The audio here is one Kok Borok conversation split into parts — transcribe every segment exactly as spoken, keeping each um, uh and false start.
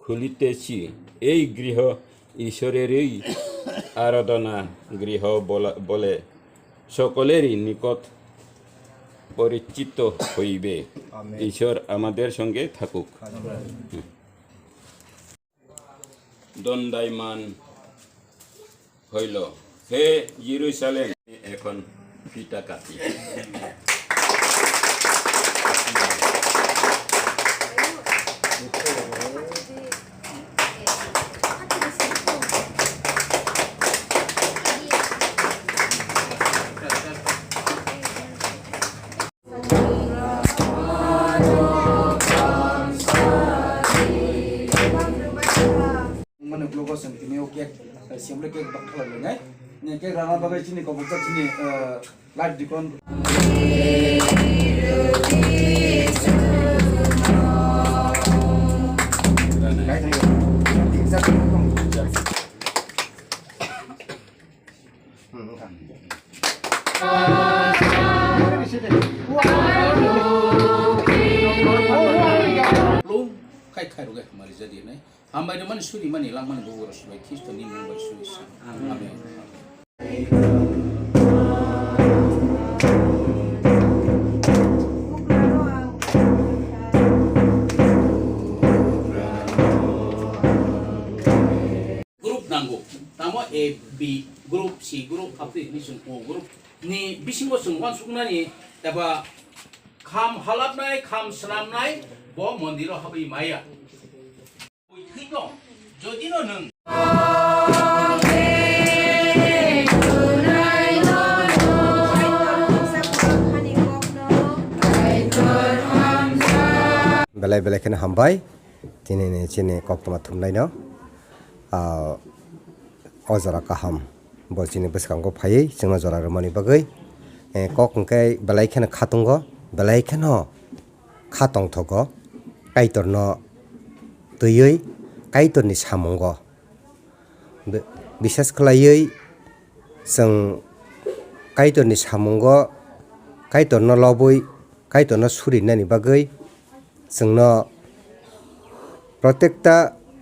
খুলিতেছি। এই গৃহ ঈশ্বরেরই আরাধনা গৃহ বলা-, বলে সকলেরই নিকট পরিচিত হইবে। আমেন। ঈশ্বর আমাদের সঙ্গে থাকুক। আমেন। দণ্ডায়মান হইল, হে জেরুজালেম, এখন ফিতা কাটি। Mane blogo chwng tini o cake, eh, siyamle cake bak thalai lainai. Ni cake rana bagwi chini kobokjak chini, eh, live dikon. Lung khai khai rwgwi hamari jadi nai. Hambai rwmani suri mani langmani bugra subai Khristo ni mung bai suri sa. Amen. Amen. Group nango. Tamo A, B group, C group, apri ni chwng O group ni bisingo chwng uansuknani eba kham halapnai, kham swnamnai bo mondiro habwi maya. Bui thwino, jodino nwng. Belai belai kheno hambai. Tini ni chini koktwma thumnaino, ah, o jora kaham bo chini bwskango phaiwi chwngno jora rwmani bagwi, eh, kok hwnkhe belai kheno kha tongo, belai kheno kha tongthogo Kaitorno twiwi, Kaitorni samungo. Bi-, bisas khlaiwi chwng Kaitorni samungo, Kaitorno lobwi, Kaitorno surinani bagwi chwngno protekta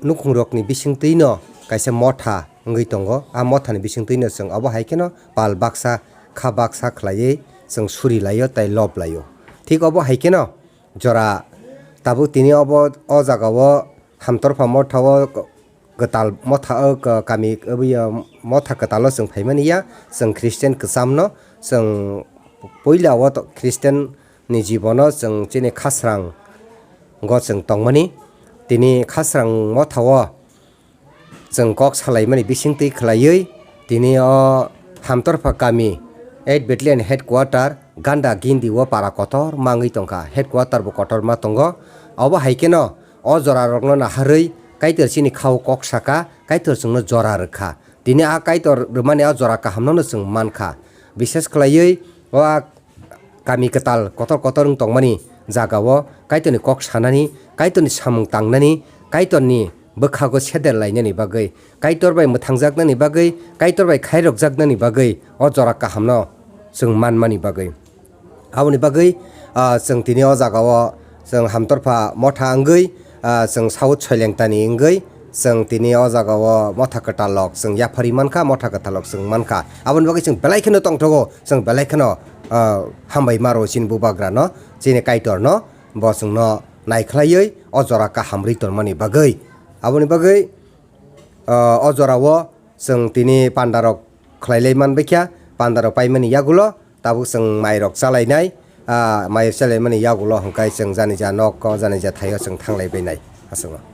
nukhungrokni bisingtwino kaisa motha wngwi tongo. A mothani bisingtwino chwng obo hai kheno pal baksa, kha baksa khlaiwi chwng suri laio tei lob laio. Thik obo hai kheno jora tabuk tini obo o jagao Hamtorpha mothao kwtal motha o ka-, kami, obo ya motha kwtalo chwng phaimani ya, chwng Christian kwchamno, chwng puila o to Christian ni jibono chwng chini khasrango chwng tongmani. Tini khasrang mothao chwng kok salaimani bisingtwi khlaiwi tini o Hamtorpha kami eight Battalion Headquarter Ganda Gindi o para kotor mangwi tongkha, headquarter bo kotor ma tongo. Obo hai kheno o jora rokno naharwi Kaitor chini khao kok saka, Kaitor chwngno jora rwkha. Tini a Kaitor rwmani a jora kahamno no chwng mankha. Bishes khlaiwi o a kami kwtal kotor kotor wng tongmani jagao Kaitorni kok sanani, Kaitorni samung tangnani, Kaitorni bwkhago seder lainani bagwi, Kaitor bai mwthangjaknani bagwi, Kaitor bai khairokjaknani bagwi o jora kahamno chwng manmani bagwi. Aboni bagwi, ah, chwng tini o jagao chwng Hamtorpha motha wngwi, ah, chwng South Soilengtani wngwi chwng tini o jagao motha kwtal rok chwng yapharwi mankha, motha kwtal rok chwng mankha. Aboni bagwi chwng belai kheno tongthogo, chwng belai kheno, ah, hambai maro chini Bubagrano, chini Kaitorno, bo chwngno naikhlaiwi o jora kaham rwi tongmani bagwi. Aboni bagwi, ah, o jorao chwng tini pandarok khlailai manbaikha, pandarok paimani yagulo tabuk chwng mairok chalainai, ah, mai chalaimani yagulo hwnkhe chwng janija nokho, janija thaio chwng thanglaibainai aswkno.